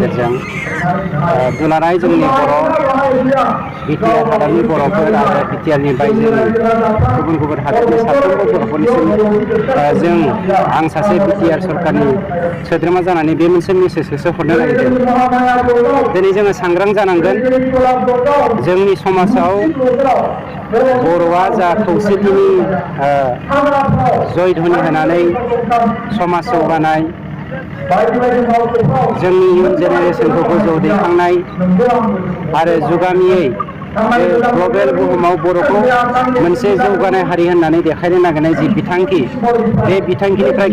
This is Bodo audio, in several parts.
गेजेरजों दुलाराय जोंनि बर' बिटिआर हालामनि बर'फोर आरो बिटिआरनि बायजोनि गुबुन गुबुन हादरनि साफ्रोमबो बर'फोरनिसिम जों आं सासे बिटिआर सरकारनि सोद्रोमा जानानै बे मोनसे मेसेजखौसो हरनो नागिरदों। दिनै जोङो सांग्रां जानांगोन जोंनि समाजाव बर'आ जा खौसेथिनि जय ध्वनि होनानै समाज जौगानाय जोंनि इयुन जेनेरेसनखौ गोजौआव दैखांनाय आरो जुगामियै ग्लबेल बुहुमाव बर'खौ मोनसे जौगानाय हारि होननानै देखायनो नागिरनाय जि बिथांखि बे बिथांखिनिफ्राय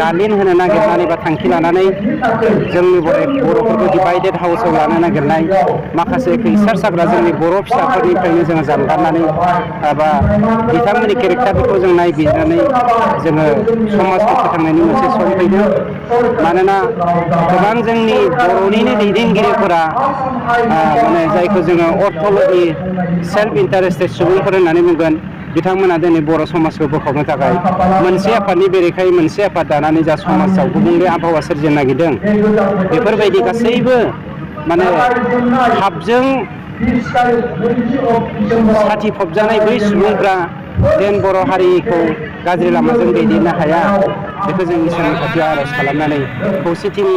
गालिन होनो नागिरनानै बा थांखि लानानै जोंनि बर'फोरखौ डिभाइडेड हाउसाव लानो नागिरनाय माखासे खैसार साग्रा जोंनि बर' फिसाफोरनिफ्रायनो जोङो जानगारनानै बा बिथांमोननि केरेक्टारफोरखौ जों नायबिजिरनानै जोङो समाजखौ फोथांनायनि मोनसे सम फैदों। मानोना गोबां जोंनि बर'निनो दैदेनगिरिफोरा माने जायखौ जोङो अर्थ'लजि सेल्फ इन्टारेस्टेड सुबुंफोर होननानै बुंगोन बिथांमोना दिनै बर' समाजखौ बोखावनो थाखाय मोनसे आफादनि बेरेखायै मोनसे आफाद दानानै जा समाजाव गुबुंले आबहावा सोरजिनो नागिरदों बेफोरबायदि गासैबो माने हाबजों साथि फबजानाय बै सुबुंफ्रा जेन बर' हारिखौ गाज्रि लामाजों दैदेननो हाया बेखौ जों इसोरनि खाथियाव आर'ज खालामनानै खौसेथिनि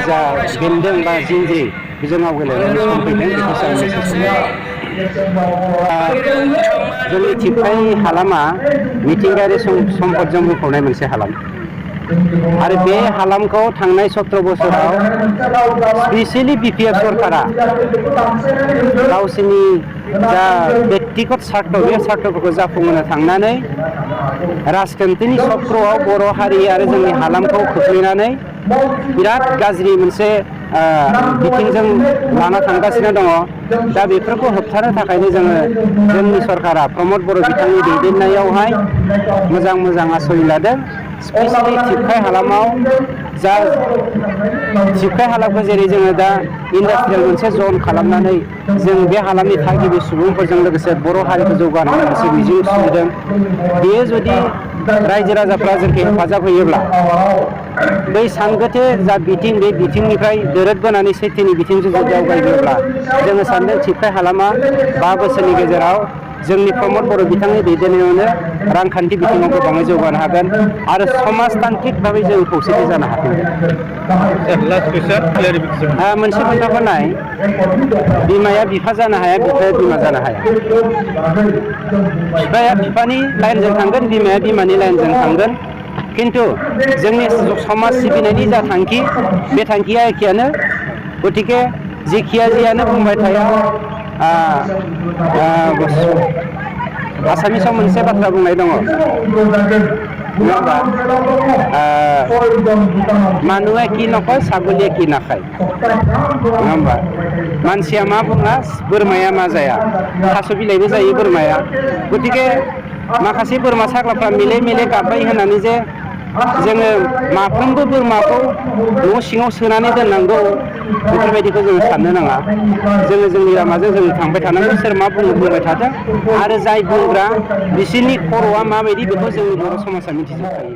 जा बेन्दों बा जिंज्रि बेजों आवगायलांनायनि सम फैदों बेखौसो आं मेसेज होयो। जोंनि थिफाइ हालामा मिथिंगायारि सम्पदजों बुंफबनाय मोनसे हालाम आरो बे हालामखौ थांनाय 17 बोसोराव स्पेसियेलि बिटिआर सरकारा गावसोरनि जा बेक्तिगत सार्थ बे सार्थफोरखौ जाफुंहोनो थांनानै राजखान्थिनि चक्रआव बर' हारि आरो जोंनि हालामखौ खोख्लैनानै बिराद गाज्रि मोनसे बिथिंजों लाना थांगासिनो दङ। दा बेफोरखौ होबथानो थाखायनो जोंनि सरकारा प्रमद बर' बिथांनि दैदेननायावहाय मोजां आसनि लादों। स्पेसियेलि थिफाइ हालामाव जा थिफाइ हालामखौ जेरै जोङो दा इन्डास्ट्रियेल मोनसे जन खालामनानै जों बे हालामनि थागिबि सुबुंफोरजों लोगोसे बर' हारिखौ जौगानायनि मोनसे मिजिं सुजुदों। बेयो जुदि रायजो राजाफ्रा जोंखौ हेफाजाब होयोब्ला बै सानगोथे जा बिथिं बे बिथिंनिफ्राय दोरोदबोनानै सैथोनि बिथिंजों जुदि आवगायोब्ला जोङो सानदों थिफाइ हालामा 5 बोसोरनि गेजेराव जोंनि प्रमद बर' बिथांनि दैदेननायावनो रांखान्थि बिथिङाव गोबाङै जौगानो हागोन आरो समाजतान्त्रिक भाबै जों खौसेथि जानो हाफिनगोन। मोनसे खोथाखौ नाय बिमाया बिफा जानो हाया बिफाया बिमा जानो हाया। बिफाया बिफानि लाइनजों थांगोन बिमाया बिमानि लाइनजों थांगोन खिन्थु जोंनि समाज सिबिनायनि जा थांखि बे थांखिया एखेयानो। गतिके जेखिया जियानो बुंबाय थाया आसामिसाव मोनसे बाथ्रा बुंनाय दङ नङा होमबा মানুহে কি নকয় ছাগলীয়ে কি নাখায় नङा होमबा मानसिया मा बुङा बोरमाया मा जाया थास' बिलाइबो जायो बोरमाया। गतिके माखासे बोरमा साग्राफ्रा मिले मिले गाब्बाय होननानै जे जोङो माफ्रोमबो बोरमाखौ न' सिङाव सोनानै दोननांगौ बेफोरबायदिखौ जोङो साननो नाङा। जोङो जोंनि लामाजों जों थांबाय थानांगौ। सोर मा बुङो बुंबाय थाथों आरो जाय बुंग्रा बिसोरनि खर'आ माबायदि बेखौ जोंनि बर' समाजा मिथिजोबखायो।